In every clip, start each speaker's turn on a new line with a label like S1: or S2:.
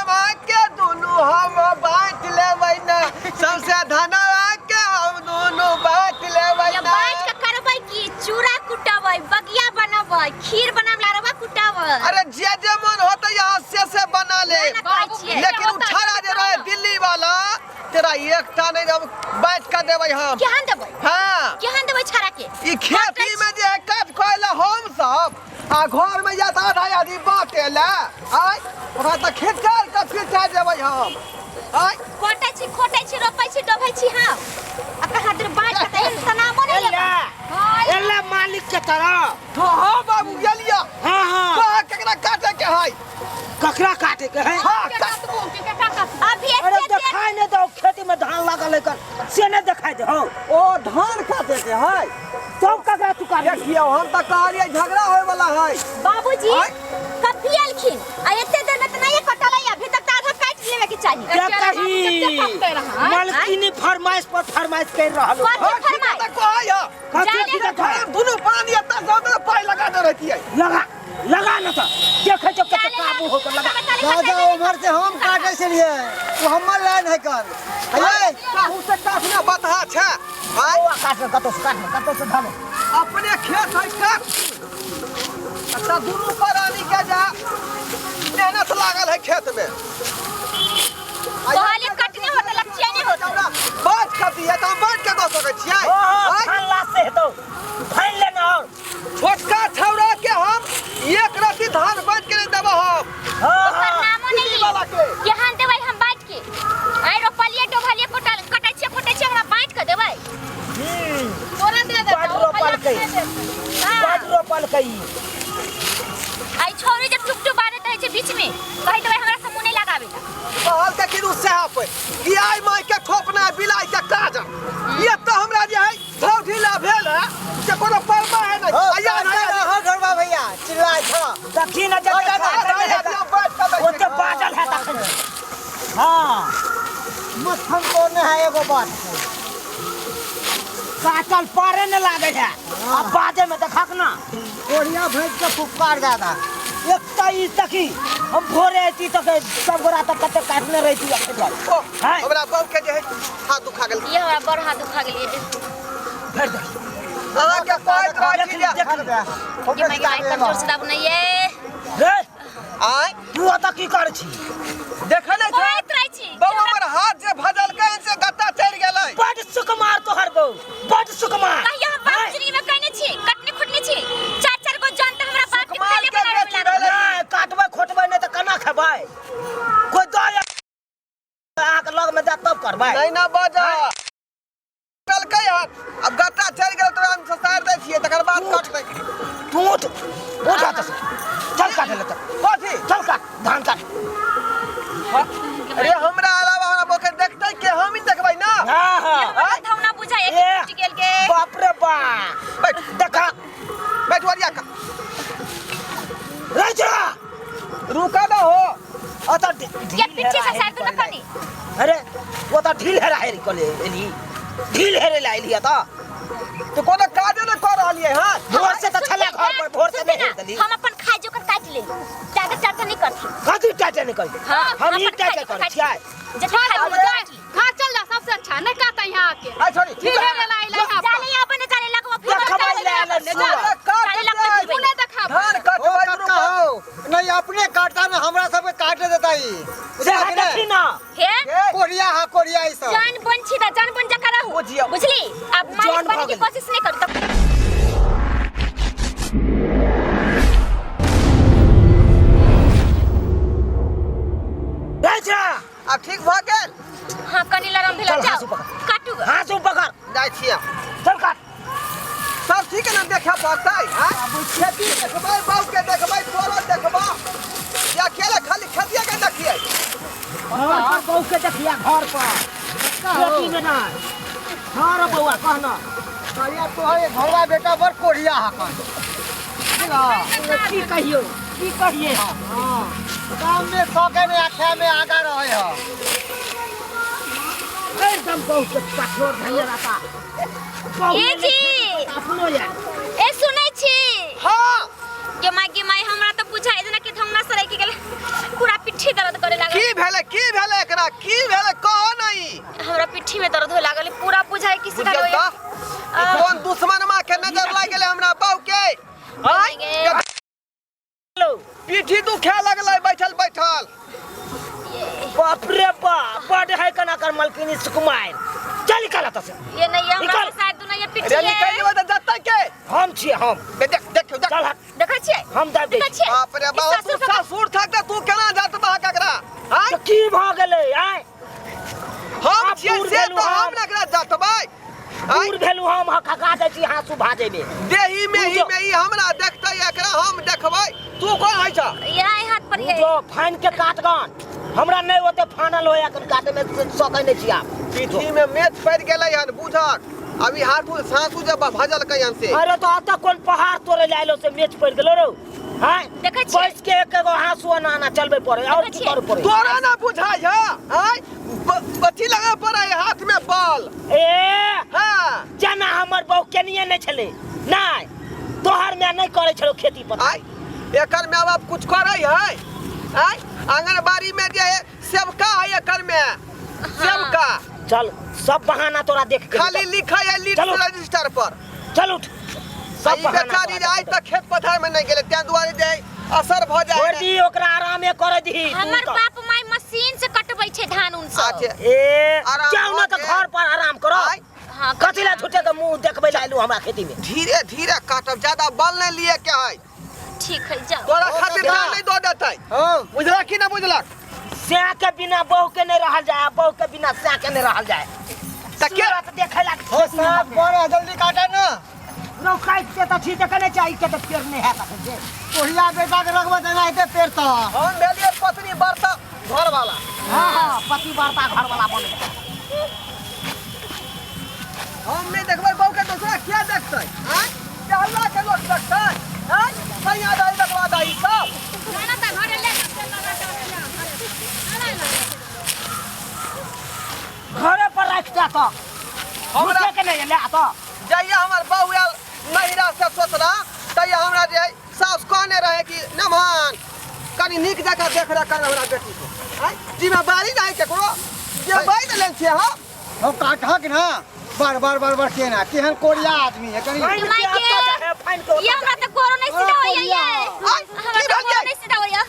S1: धनवा के दुनू हम बांट लेबै ना। सौंसे धनवा के हम दुनू बांट लेबै
S2: या
S1: ना।
S2: बाँट के करबै की? चूड़ा कुटबै, बगिया बनबै, खीर बनाब, लारवा कुटबै।
S1: अरे जे जे मन होते यहाँ से बना ले।
S2: ना खाइ छियै।
S1: लेकिन उ छाड़ा जे रहे दिल्ली वाला तेरा एकटा नहीं हम बांट के देबै हम।
S2: केहन देबै?
S1: हाँ।
S2: केहन देबै छाड़ा के?
S1: ई खेती में जे है काज खोले हम सब आ घर में या आधा आधी बांटे ला आय ओकरा तऽ खिचल के खिचा देबै हम आय।
S2: कोटै छी, खोटै छी, रोपै छी, डोभै छी हम। आ कहाँ दूर बाँट के तऽ एहन तनावो नहि लेबै।
S3: एला एला मालिक के तरफ।
S1: हाँ हाँ बाबू गेलिया।
S3: हाँ हाँ।
S1: कहाँ केकरा काटे के है?
S3: ककरा काटे के है?
S1: हाँ,
S2: अभी
S3: अरे
S2: एते देर
S3: देखाई नहीं दो, खेती में धान लागल है कर से नहीं देखाई दे हो।
S1: ओ धान काटे के है?
S3: सब ककरा तू काट?
S1: देखियौ हम तऽ कहलियै झगड़ा होय वाला है।
S2: बाबूजी
S1: आय।
S2: कभी एलखिन आ एते देर में तऽ नहीं कटल है, अभी तक तऽ आधा काटि लेवे के चाही।
S3: देखही मालकिनी फरमाइश पर फरमाइश कर रहल हो।
S2: कथी
S1: हाँ, ठीक है,
S2: फरमाइश?
S1: तऽ कहै है।
S3: कथी
S2: जाने
S3: ठीक है,
S1: हम दुनू पानी एतऽ से ओतऽ पाइ लगा दे रहतियै।
S3: लगा लगा न तऽ देखै छौ कते काबू हो के लगा।
S4: राजा उम्हर से हम काटे छलियै, ओ हमर लाइन है कन। अये
S1: काहू से काटना बतहा छै। आय।
S3: ओ काट न, कतौ से काट न, कतौ से धर।
S1: अपने खेत है काट। अच्छा दुनू प्राणी के जा मेहनत लागल है खेत में।
S2: कहलियै कटने होतै, लचिया नहि होतै।
S1: बात कर दिए तऽ हम बात के दऽ सकै छियै।
S3: ओहो,
S1: आय।
S3: धान लाश से हेतौ। फाइन लेना और।
S1: छोटका छौड़ा के हम एक रत्ती धान बाँट के नहीं देबो हम।
S3: हाँ,
S2: ओकर
S3: हाँ।
S2: नामो नहीं
S1: दिल्ली वाला के।
S2: केहन देबै हम बाँट के? आइ रोपलियै, डोभलियै, कोटल कटै छियै, खोटै छियै, हमरा बाँट के देबै?
S5: तोरा दे देतौ,
S3: बाँट रोपलकै।
S2: हाँ।
S3: बाँट रोपलकै।
S2: आइ छौड़ी जे टुक टुक बाजैत रहै छै बीच में, कहै देबै हमरा से मुँह नहि लगाबै ला।
S1: कहल के कि सएह पे कि आइ माय के ठोपना बिलाइ के काज। ये तऽ हमरा जे है धौ ढीला भेल है से कोनो परवा है नहीं।
S4: हो,
S1: आया
S4: काटे
S1: नहीं।
S4: ना हो ढोरबा भैया, चिल्लाय छ।
S3: दखी न जते
S1: आया
S3: काटल
S1: नहीं,
S3: है
S1: आया नहीं, बैठ के बैठ
S3: ओते बाजल है तखन। हाँ।
S4: मक्खन कोने है एगो बात।
S3: काटल पारे न लागे है। अब बाजे में देखक ना।
S4: कोढ़िया भैंस के फुफकार ज्यादा।
S3: एकटा ई तकी हम भोरे ऐती तक सब गोरा तक कते काटने रहती अखन तक।
S1: ओ,
S3: हैं?
S1: हमरा बहू के जे है हाथ दुखा गेल।
S2: ये हमरा बड़ हाथ दुखा गेल।
S3: भरि दे।
S1: अहाँ के कहैत रहै छी जे
S3: देख ले।
S2: ये माय माय कमजोर से दाबू नहीं ये।
S3: रे,
S1: आय।
S3: तू ओतऽ की करै छी?
S1: देखै नहि छै?
S2: कहैत रहै छी।
S1: बहू हमर हाथ जे भजलकै हन से गत्ता चढ़ि गेलै।
S3: बड सुकुमार तोहर बहू, बड सुकुमार।
S2: कहिया हम बाप जिंदगी में कहने छी, कटनी खुटनी छी। चार चार गो जान तऽ हमरा बाप के
S1: सुकुमार
S2: खाइले
S1: के
S2: बनाबे
S1: बेटी
S2: लागल।
S1: भेलै।
S3: नहि, काटबै खोटबै नहि तऽ केना खेबै? कोइ दऽ अहाँके लगमे जायत तब करबै।
S1: नहि ना बाजा। कटलकै हन, अब गत्ता चढ़ि गेल तऽ हम ससारि दै छियै, तकर बाद कटतै।
S3: तू उठ, उठ एतऽ से। चल काटै लए चल।
S1: कथी?
S3: चल काट, धान काट।
S1: अरे हमरा अलावा हमरा बहू के देखतै के? हम ही देखबै ना।
S3: हाँ, हाँ।
S2: हमरा धौना बुझाइ
S3: ए।
S2: कि टूटि गेल गे।
S3: बाप रे बाप।
S1: बैठ।
S3: देखा।
S1: बैठ वरिया का।
S3: रह जा।
S1: रुका ना हो।
S3: अतः
S2: ये पीछे से साइड में कनी।
S3: अरे वो तो ढील हेरा हेरी कले एली। ढील हेरे ला एली अतः।
S1: तो कोनो काज नहि कऽ रहलियै हँ।
S3: भोर से तऽ छलै घर पर, भोर से
S2: सुनते
S3: नहि
S2: ना,
S3: देली।
S2: हम अपन खाइ जोकर काटि लेली। ज्यादा टाटा नहीं करथी।
S3: कथी टाटा नहि करी?
S2: हाँ,
S3: हम ई
S2: अपन खाइ
S3: टाटा
S2: जोकर
S3: करै
S2: काटि
S3: छियै।
S2: लेली। जते खाइ जोकर काटि लेली।
S5: घर चल जा सबसे अच्छा, नहीं काटै यहाँ आके।
S1: आइ छोड़ी।
S5: ढील हेरे ला एलै यहाँ पर।
S2: जाले यहाँ पर जाले लगबो फिर
S3: देखबै
S2: जाले
S3: ले आयल
S2: लगबो।
S3: सुअर।
S1: काट
S2: जाले लगबो
S1: दे।
S2: फिर
S5: तू नहीं देखाबो।
S1: धान
S4: ओ
S1: कटबै
S4: कक्का हो, नहीं अपने काटता ना हमरा सबके काटे देता ई।
S3: से देखी ना।
S2: हे?
S4: कोढ़िया हा, कोढ़िया ई सब।
S2: जान बन छी त जान बन जका रहू।
S1: बुझियौ।
S2: बुझली? अब मालिक
S3: जान
S2: बने
S3: भऽ
S2: के
S3: गेल।
S2: कोशिश नहीं करू त।
S3: रह जा।
S1: आब ठीक भऽ गेल?
S2: हाँ, कनी लरम भेल।
S3: चल,
S2: जाओ।
S3: हाँसू पकड़।
S2: काटू।
S3: हाँसू पकड़।
S1: जाइ छियै।
S3: चल काट।
S1: सब ठीक है ना? देखे पड़तै, हाँ? खेती देखबै, बहू के देखबै, तोरो देखबो। या अकेले खाली खेतिए के देखियै?
S3: घर पर बहू के देखिया, घर पर। खेती में नहीं। हाँ रे बौआ, कह ना।
S4: कहिया तोहर घरवा बेटा बड़ कोढ़िया हकन।
S3: की कहियो, की कहिए हम?
S4: हाँ। काम में शौके में आख्या में आगा रहे हो।
S3: एकदम बहुत कठोर धैर्य रहता।
S2: ए जी।
S3: अपनो यार।
S2: ए सुनै छी?
S1: हाँ।
S2: गे माय, गे माय, हमरा तऽ बुझाइ जेना कि धमना सड़कि गेल, पूरा पिट्ठी दर्द करे लागल।
S1: की तोरा की भेलै कह नहीं।
S2: हमरा पिट्ठी में दर्द होए लागल, पूरा बुझाय कि
S1: बुझल तऽ ई कोन दुश्मन माँ के नजर लागि गेलै हमरा बाऊ के? आँय, पीठी दुखे लगलै बैठल बैठल।
S3: बाप रे बाप, बड है कना कर मलकिनी सुकुमार। चल निकाल एतऽ से।
S2: ये नहीं हमरा
S3: निकाल।
S2: शायद दुना ये पिट्ठी
S1: रे निकल जेबै तऽ जतै के?
S3: हम छियै हम।
S1: बे देख देखियौ देख।
S3: चल हट।
S2: देखै छियै?
S3: हम दाबि दै
S2: देखै
S3: छी।
S2: छियै?
S1: बाप रे बाप,
S2: ई
S1: तू
S2: ससुर के
S1: ससुर थक तऽ तू केना जात बा ककरा? आँय?
S3: तऽ की भऽ गेलै आँय?
S1: हम
S3: आब
S1: छियै
S3: बूढ़
S1: से
S3: भेलहुँ
S1: तऽ हम
S3: हम।
S1: ने एकरा जतबै। आँय?
S3: दूर भेलहुँ हम, हकहका दै छी हाँसू भाजैमे।
S1: देही में ही
S3: तू जो-
S1: में ई हमरा देखतै, एकरा हम देखबै। तू कोन होइ छ?
S2: ये हाथ पर
S3: तू
S2: ये
S3: जो फानि के काट गन, हमरा नहि ओते फानल होया कन काटे में सकै नहि छी आब।
S1: पीठी में मेच पड़ि गेलै हन बुझक। अभी हाथू सासू जे भजलकै हन से।
S3: अरे तो अतऽ कोन पहाड़ तोड़े ले आइलो से मेच पड़ि गेलो रौ? आँय?
S2: देखै छियै?
S3: बैस के एक एगो हाँसू आना आना चलबै पड़े और
S2: देखै
S3: की
S2: छियै?
S3: करे पड़े?
S1: तोरा ना बुझाइ है? आँय? बच्ची लगा पड़े हाथ में बल।
S3: ए
S1: हाँ।
S3: जना हमर बहू केनिये नहि छलै, नहि तोहर माय नहि करै छलो खेती पथारी।
S1: आँय? एकर माय बाप कुछ करै है? आँय? आंगनबाड़ी में जे है सेवका है एकर में। सेवका।
S3: चल सब बहाना तोरा देख के
S1: खाली लिखै है लीड
S3: चलो।
S1: रजिस्टर पर।
S3: चल उठ। सब
S1: ई
S3: बहाना
S1: बेचारी
S3: तोरा
S1: आइ
S3: देख
S1: तक खेत पथार में नहीं गेलै, तें दुआरे जे असर भऽ जाइ
S3: छोड़
S1: है।
S3: दी ओकरा, आरामे करे दही। तू
S2: हमर
S3: तऽ।
S2: बाप माय मशीन से कटबै छै धान उन सब।
S1: अच्छा।
S3: ए
S1: आराम
S3: जाउ ना
S1: भऽ
S3: तऽ
S1: गेल।
S3: घर पर आराम करो।
S1: आँय?
S2: हाँ,
S3: कथी ला झूठे के मुंह देखबै ला आइलू हमरा खेती में?
S1: धीरे धीरे काटब, ज्यादा बल नहीं लिए के है।
S2: ठीक है जाओ।
S1: तोरा
S4: ओ
S1: खातिर
S4: काका।
S1: जान नहीं दऽ देतै।
S4: हाँ।
S1: बुझलक कि ना बुझलक?
S3: स्या के बिना बहू के नहीं रहल जाए, बहू के बिना स्या के नहीं रहल जाए।
S1: तऽ के
S3: सूरत देखे ला
S4: हो साफ कर, जल्दी काटे ना।
S3: रौ काटि के तऽ छी देखे नहि चाही के तऽ पेड़ नहि हैत अखन से।
S4: कोढ़िया बेटा के रखबै तऽ एनाहिते पेड़ तऽ।
S1: हम भेलियै पत्नी बर्ता घरवाला।
S3: हाँ हाँ, पति वार्ता घरवाला बन।
S1: हम नहीं देखबै बहू के, दूसरा क्या देखतै? आँय? टहलला के लोक देखतै? आँय? सैया दाइ देखबा दाइ सब।
S5: ना तऽ घरे ले
S3: घरे पर राखि दे तऽ।
S1: हमरा
S3: झूठे के नहीं ले तऽ।
S1: जहिया हमर बहू आयल नैहरा से ससुरा, तहिया हमरा जे है सास कहने रहे कि नमहन कनि नीक जकाँ देख रेख कर हमरा बेटी के। आँय? जिम्मेवारी नहीं केकरो, जिम्मेवारी नहि लै छियै हम।
S4: हम काटहक ना, बार बार बार बार केना केहन कोढ़िया आदमी है कनि।
S3: फाइन
S2: माय
S3: के
S2: के।
S3: ओतऽ जाए, फाइन के ओतऽ
S2: ये हमरा तऽ गोरो नहीं सीधा होइया ये।
S1: आँय,
S2: हमरा
S1: की
S2: तऽ
S1: भेल
S2: गोरो
S1: यै?
S2: नहीं सीधा होइया।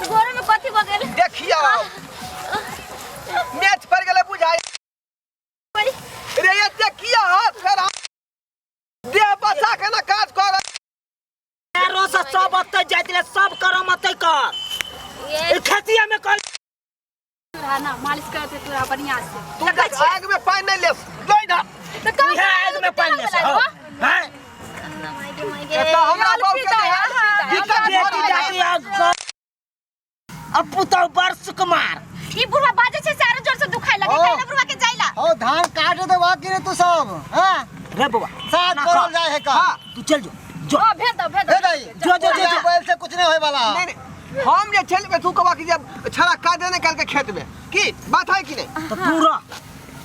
S2: गोरो में कथी भऽ गेल?
S1: देखियौ मैच पड़ि गेलै बुझाइ। रे एते किया हाथ फेर देह बचा के ना काज कर।
S3: पैरो से सब ओतऽ जाइत रहे, सब करम ओतऽ कर।
S2: ये
S3: ई खेतिया में कर।
S5: तोरा ना मालिश करते तोरा बढ़िया से।
S1: तू देख आग में पानि नहीं लेस ले ना।
S5: तऽ कहाँ
S3: इहे आग में पानि लेस, हँ। हैं?
S2: माय गे, माय गे।
S1: एतऽ हमरा बहू के जे है, दिक्कत भऽ
S3: बेटी
S1: रहल है।
S3: जाति आ अब पुतहु बड़ सुकुमार।
S2: ई बुढ़वा बाजै छै से आरो जोर से दुखाय लगे,
S4: ओ।
S2: काहे बुढ़वा के जाइला?
S4: हो धान काट देबा कि रे तू सब? हाँ?
S3: रे बौआ,
S4: साथ
S3: ना
S4: करल
S3: कर।
S4: जाए है का?
S1: हाँ।
S3: तू चल जो जो।
S5: ओ भेज दो, भेज दो।
S4: हे दाई,
S3: जो, जो, जो, जो।
S4: बैल से कुछ नहीं होए वाला।
S1: नहीं, नहीं, हम जे चलबै तू कहबा कि जब छड़ा काटे नहीं काल के खेत में की बात है कि नहीं?
S3: तो तू रह,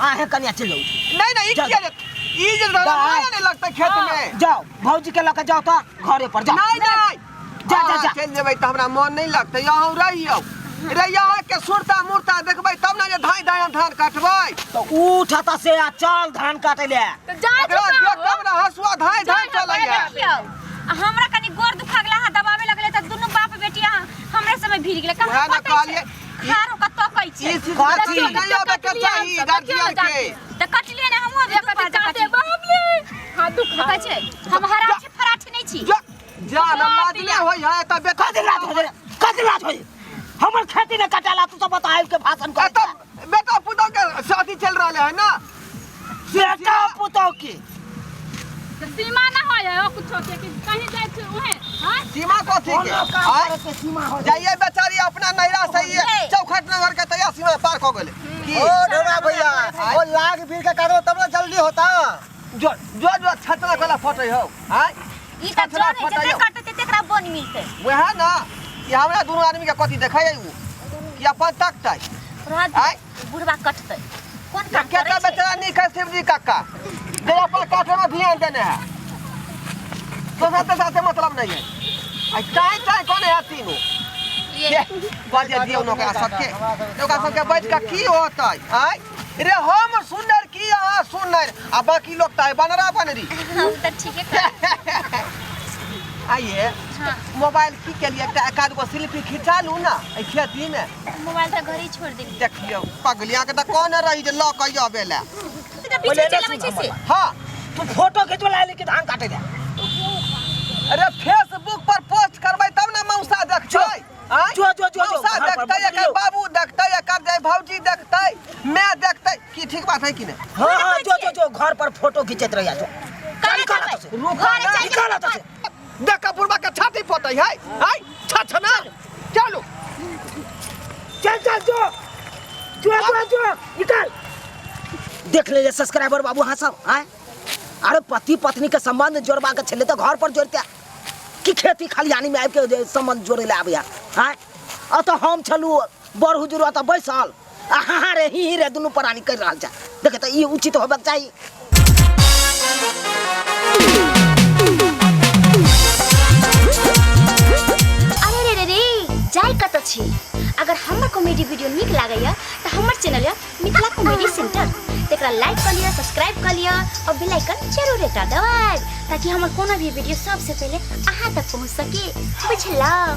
S3: आहे कनिया चल जाऊ।
S1: नहीं नहीं, ई
S3: चल।
S1: किया जे ई जे रहला
S3: दाई।
S1: माया नहीं लगतै खेत में।
S3: जाओ भौजी के लके जाओ तो घरे पर जाओ।
S1: नहीं नहीं,
S3: जा, जा, जा।
S1: चल जेबै तऽ हमरा मन नहीं लगतै, अहूँ रहियौ रहियौ के सुरता मुरता देखबै तब ने जे धाइ धाइ हम धान काटबै।
S3: तो उठ अतऽ से आ चल धान काटै ले।
S5: तऽ जा
S1: एकरा
S5: चुका
S1: देख
S5: हो।
S1: तब ने हँसुआ धाइ धाइ चलैया।
S2: देखियौ, आ हमरा कनि गोर दुखा गेला, हाथ दबावे लगलै तऽ दुनू बाप बेटी अहाँ हमरे समय भिड़ गेलै। कहाँ
S1: उएह ने
S2: कटै छै?
S1: कहलियै,
S2: खारो कतऽ कहै छै?
S1: ई चीज
S3: कथी?
S1: नहीं आबै के चाही गार्जियन के।
S2: तऽ कटलियै ने हमहूँ अभी
S5: एक
S2: दू पाँच
S5: काटे
S2: कटलियै।
S5: बाप रे। हाथ दुखा
S2: कहै छै, हम हराठी फराठी नहि छी।
S1: जा जा ना लाज नहि होइ है तऽ बेटा।
S3: कथी लाज होइ रे? कथी लाज होइ? हमर खेती ने कटाला तू सब बता आबि के भाषण करै
S1: एतऽ बेटा पुतहु के शादी चलि रहल है ना?
S3: बेटा पुतहु के
S5: तऽ सीमा ना होय है ओ कुछो के कि कहीं जाइ छै उहे। हाँ?
S1: सीमा कथी के?
S3: कोनो काम
S1: आँय?
S3: करे के सीमा हो जाए।
S1: जाइए बेचारी अपना नैहरा से ये
S2: नहीं।
S1: चौखट नगर के तैयार सीमा पार हो गेलै की?
S4: ओ ढोरा भैया, ओ लाग भीड़ के काटो तब ना जल्दी होता।
S1: जो जो जो छतरा कोला फटै हौ। आँय?
S2: ई तऽ
S1: छतरा
S2: जर है,
S1: फटै
S2: जते
S1: हौ।
S2: कटतै तते एकरा बन मिलतै।
S1: वएह ना कि हमरा दुनू आदमी के कथी देखै उ कि अपन तकतै।
S2: रहत
S1: आँय?
S2: बुढ़वा कटतै। कोन काम
S1: केता
S2: करै छै?
S1: बेचारा नीक है शिवजी काका जे अपन काटे में ध्यान देने है, दोसर तेसर से मतलब नहीं है। आ चाय चाय कोने है तीनों।
S2: देलियै।
S1: बजे दियौ ने ओकरा सबके, ओकरा सबके बैठ कऽ की होतै? आँय रे, हम सुनर की अहाँ सुनर, आ बाकी लोग तऽ बनरा बनरी।
S2: हम तऽ ठीके कहै।
S1: आइए।
S2: हाँ।
S1: मोबाइल की केलिए? एकटा एकाध गो सेल्फी खिंचा लू ना एहि खेती में।
S2: मोबाइल तऽ घरे छोड़ देलियै।
S1: देखियौ पगलिया के तऽ कहने रही जे लऽ कऽ अबै लए।
S2: तऽ पीछे चलबै छै से।
S1: हाँ।
S3: तू फोटो खिंचबै ला कि धान काटे जा?
S1: अरे फेसबुक पर पोस्ट करबै तब ने मौसा देखतै। आँय?
S3: जो, जो, जो, जो,
S1: मौसा
S3: घर पर
S1: देखतै, एकर
S3: बुझलियौ।
S1: बाबू देखतै, एकर जे भौजी देखतै, मैं देखतै। की ठीक बात है कि नहीं?
S3: हाँ हाँ, जो जो जो, घर पर फोटो खींचत रहिया, जो।
S2: कहाँ
S3: निकाल
S2: जाबै?
S3: से।
S1: रुको
S2: घरे
S1: ना,
S2: चलि
S3: निकाल
S2: जेबै।
S3: से।
S1: देख कऽ बुढ़बा के छाती पोतै है। आँय छछना चलू।
S3: चल चल, जो जो जो जो, निकाल। देख ले सब्सक्राइबर बाबू, हाँ सब आए। अरे पति पत्नी के संबंध जोड़बा के छले तो घर पर जोड़ते कि खेती खलिहानी में आबि के जे संबंध जोड़े ले आबैया? आँय, अतऽ हम छलू बड़ हुजूर अतऽ बैसल आ हाँ हाँ रे ही ही रे दुनू प्राणी करि रहल छै। देखे तऽ ई उचित होबाक चाही।
S2: अरे रे रे रे, जाय कतऽ छी? अगर हमर कॉमेडी वीडियो नीक लागैया तऽ हमर चैनल यऽ मिथिला कॉमेडी सेंटर, तकरा लाइक कऽ लिअ, सब्सक्राइब कऽ लिअ और बेल आइकन जरूर एकटा दबाएब ताकि हमर कोनो भी वीडियो सबसे पहिले अहाँ तक पहुँच सके। बुझलहुँ?